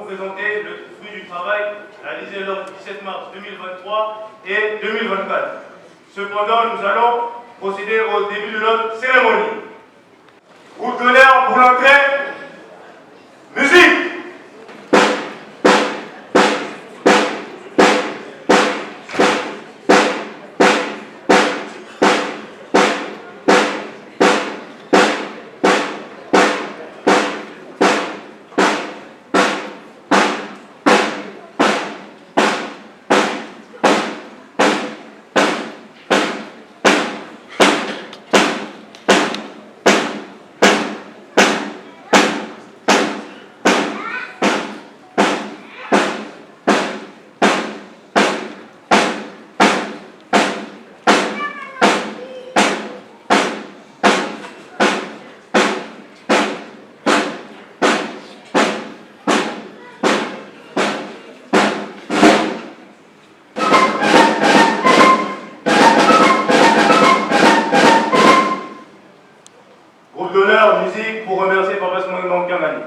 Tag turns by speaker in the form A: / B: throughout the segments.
A: présenter le fruit du travail réalisé lors du 17 mars 2023 et 2024. Cependant, nous allons procéder au début de notre cérémonie. Groupe d'honneur pour l'entrée, musique. Groupe d'honneur, musique pour remercier Papa Simon Kiangani.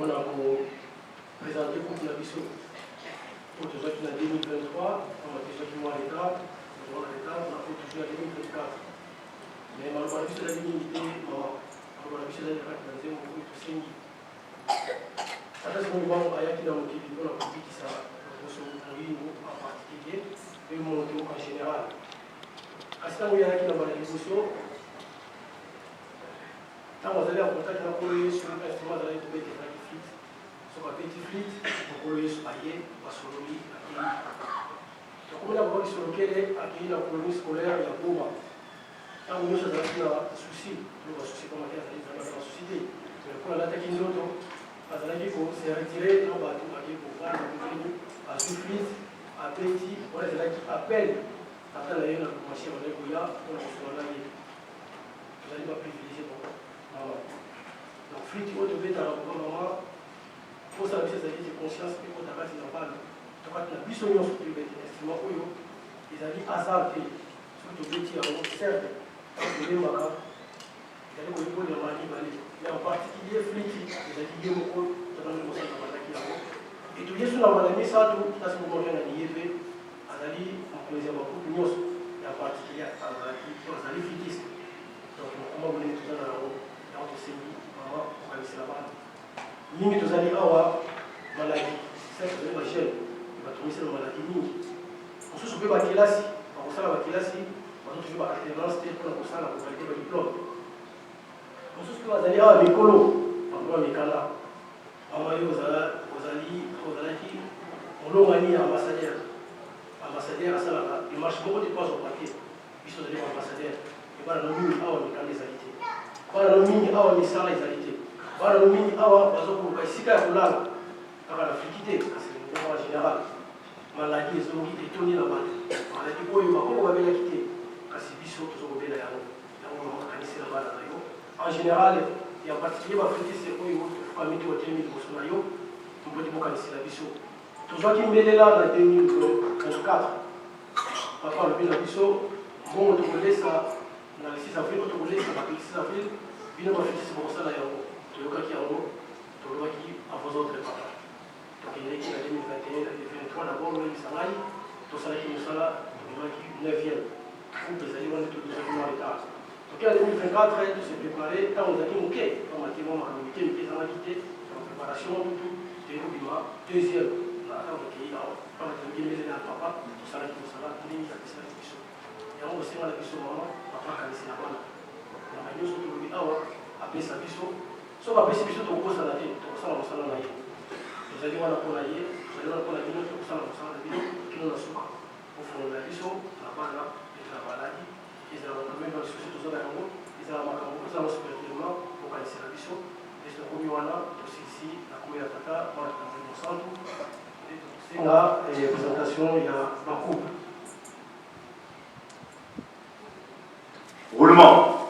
B: Mpona ko presenter coupe na biso oyo tozwaki na 2023, pamba tozwaki mwa retard, tozwaka retard na oyo tozwi na 2024. Mais maloba na biso ezali mingi te, mama. Maloba na biso ezali na kati na nzembo oyo tosengi. Tata Simon Kimbangu ayaki na mokili mpo na kobikisa loposo moyindo en particulier mpe moto en general. Kasi ntango ye ayaki na mbala liboso, ntango azali en contact na Nkolo Yesu, instrument azalaki kobeta ezalaki flûte. Soki abeti flûte, Nkolo Yesu aye, basololi, akei. Tokomi na Papa Kisolokele, akei na colonie scolaire ya Boma. Ntango nyonso azalaki na souci, toloba souci pamba te azali nzambe aza na souci te, mais lokola alataki nzoto, azalaki ko se retirer na bato, akei kovanda pembeni, azwi flûte, abeti, wana ezalaki appel tata na ye na Lubumbashi abandaki koya mpo na kosolola na ye. Tozali ba privilegies papa, mama. Donc flûte oyo tobetaka papa, mama, mposa na biso ezali ete conscience ekota kati na bana to kati na biso nyonso, toyeba ete instrument oyo ezali hasard te. Soki tobeti yango, certes, ntango tolembaka, ezali koyekola mbala mibale, mais en particulier fliti ezali ye moko Tata Molimo Mosantu abandaki yango. Eto Yesu na mbala misato, Tata Simon Kiangani ye mpe azali mokonzi ya bagroupe nyonso, mais en particulier azalaki to azali flitiste. Donc mokumba monene toza na yango, yango tosengi mama kokanisela bana mingi. Tozali awa maladi, certes tozali ba jeune, batongisi na maladi mingi mosusu mpe bakelasi bakosala bakelasi bazotuki ba alternance te mpona kosala kovalide ba diplome. Mosusu mpe bazali awa mikolo bakoma mikanda. Mama, yo ozali ozalaki molongani ya ambassadeur. Ambassadeur asalaka démarche moko te mpo azwa papier. Biso tozali ba ambassadeur, mais bana no mingi awa mikanda ezali te, bana no mingi awa misala ezali te, bana no mingi awa bazokoluka esika ya kolala, kaka na Afriki te, kasi na général. Maladi ezongi, etondi na bato, maladi oyo bakoko babelaki te, kasi biso tozokobela yango. Yango mama, kanisela bana na yo en général et en particulier bafritiste oyo tofukami to batelemi liboso na yo mpo te bokanisela biso. Tozwaki mbelela na 2024. Papa alobi na biso mbongo tokolesa na 6 avril, oyo tokolesa bato 6 avril, bino bafritiste bokosala yango. Toyokaki yango, tolobaki à vos ordres papa. Tokendeki na 2021, na 2023 d'abord, oyebisa ngai, tosalaki mosala, tobimaki 9e groupe ezali wana, tozwaki mwa retard. Toke na 2024, tose prépare ntango ezalaki moke, pamba te mwa makambo mike mike ezangaki te na préparation tutu, toyei kobima deuxième na ntango tokei awa, pamba te toyoki mbele ya papa, tosalaki mosala ndenge apesalaki biso yango. Kosenga na biso mama, papa akanisela bana na baye nyonso tolobi awa, apesa biso. Soki apesi biso, tokobosana te, tokosala mosala na ye. Tozali wana mpo na ye, tozali wana mpo na bino, tokosala mosala na bino kino na suka. Bofongolela biso na bana, ezala maladi, ezala baproblème ya lisusu toza na yango, ezala makambo toza yango spirituellement, bokanisela biso. Nde tokomi wana, tosilisi na kombo ya Tata, Mwana mpe Molimo Santu. Nde tokosenga présentation ya bacouple.
A: Roulement.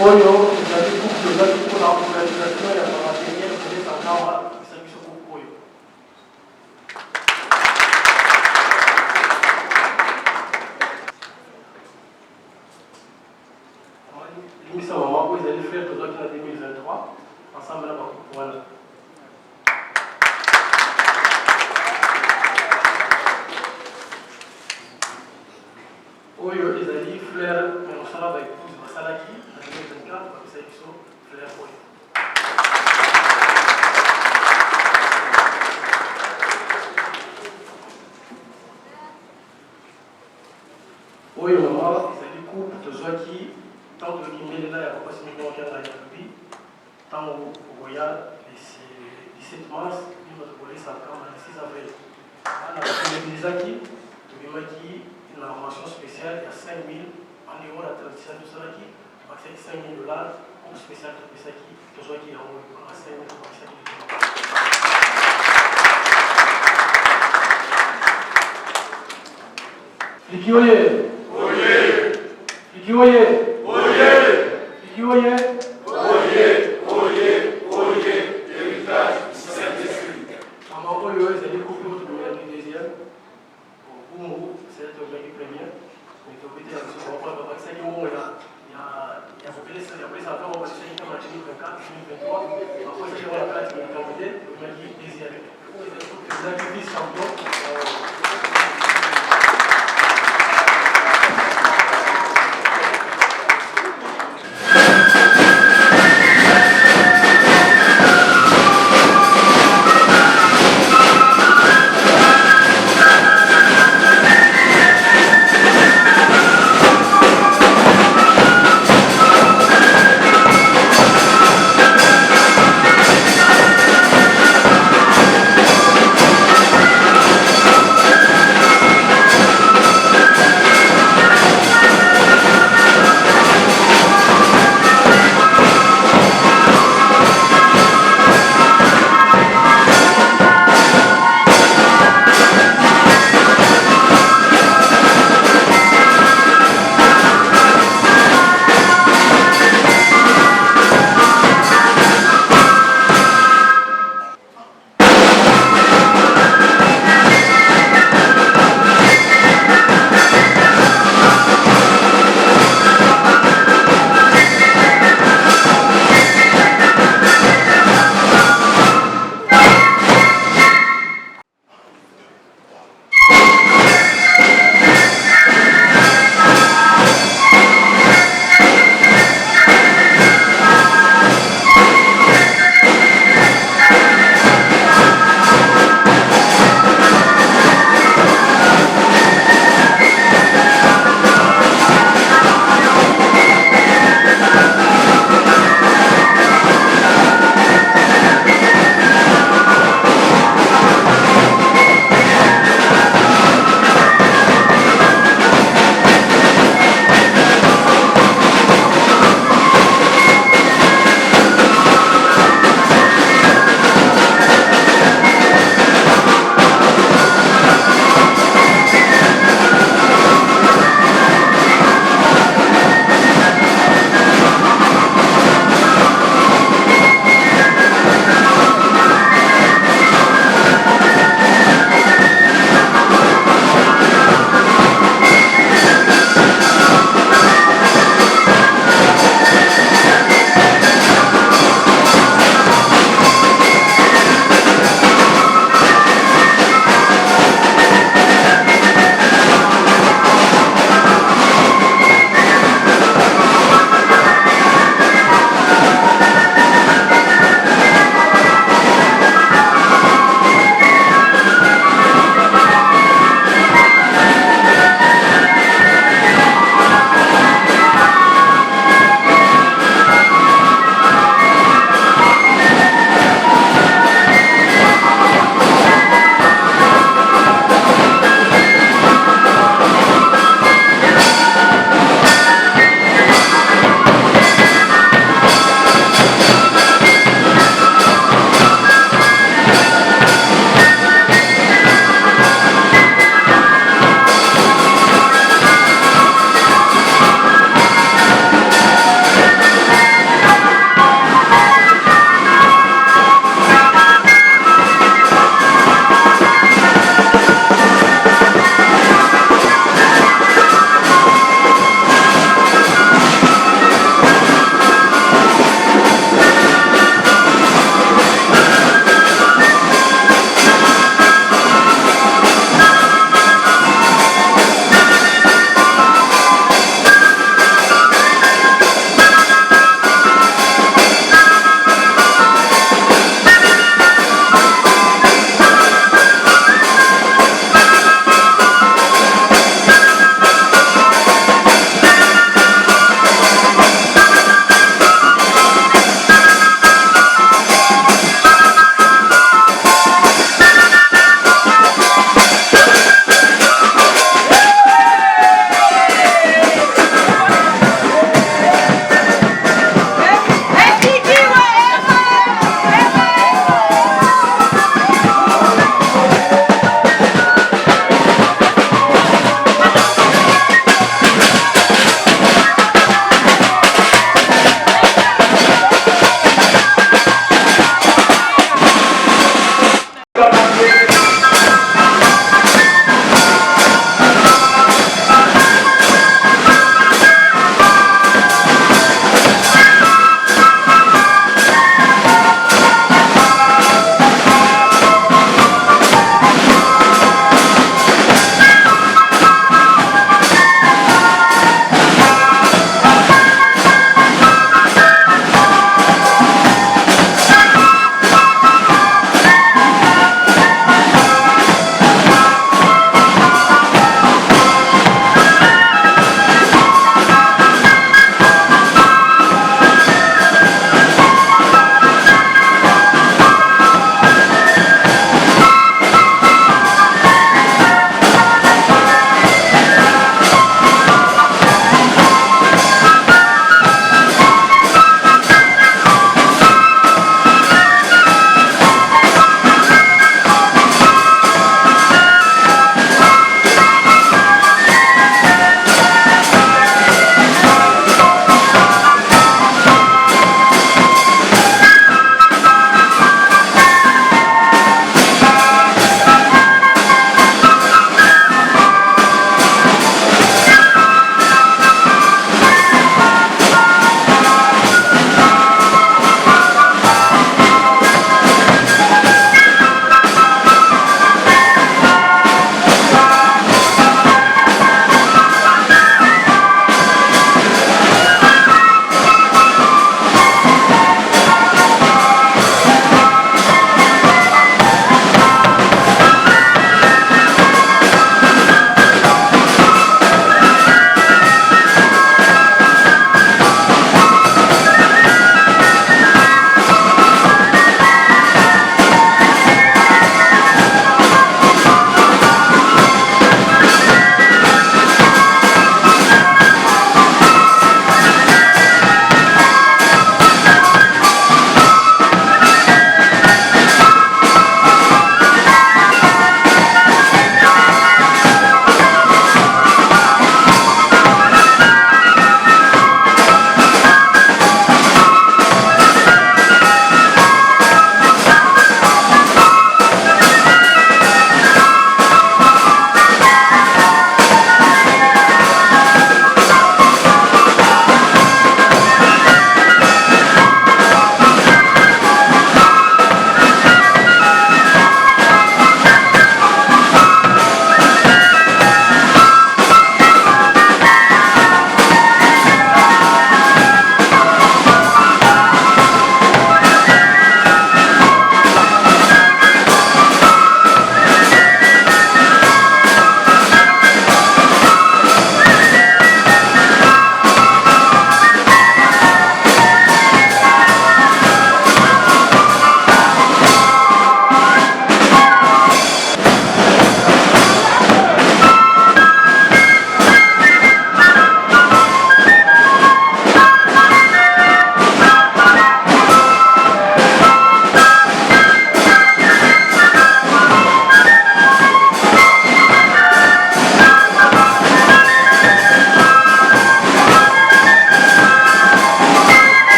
B: Oyo ezali coupe tozwaki mpona organisation ya bamatériel kolesa awa, epesa biso coupe oyo. Limbisa mama, oyo ezali frère tozwaki na 2023 ensemble na bacoupe wana. Oyo ezali fleur ya mosala ba épouse basalaki na 2024, bapesaki biso fleur oyo. Oyo mama ezali coupe tozwaki ntango toyoki mbelela ya papa Simon Kiangani alobi ntango okoya le 17 mars bino bato kolesa kama le 6 avril. Bana tomobilizaki tobimaki na mention spéciale ya 5000 en euro na tradition tosalaki tobakisaki 5000 dollars. Coupe spéciale topesaki tozwaki yango na 5000 tobakisaki. Liki oye! Liki oye!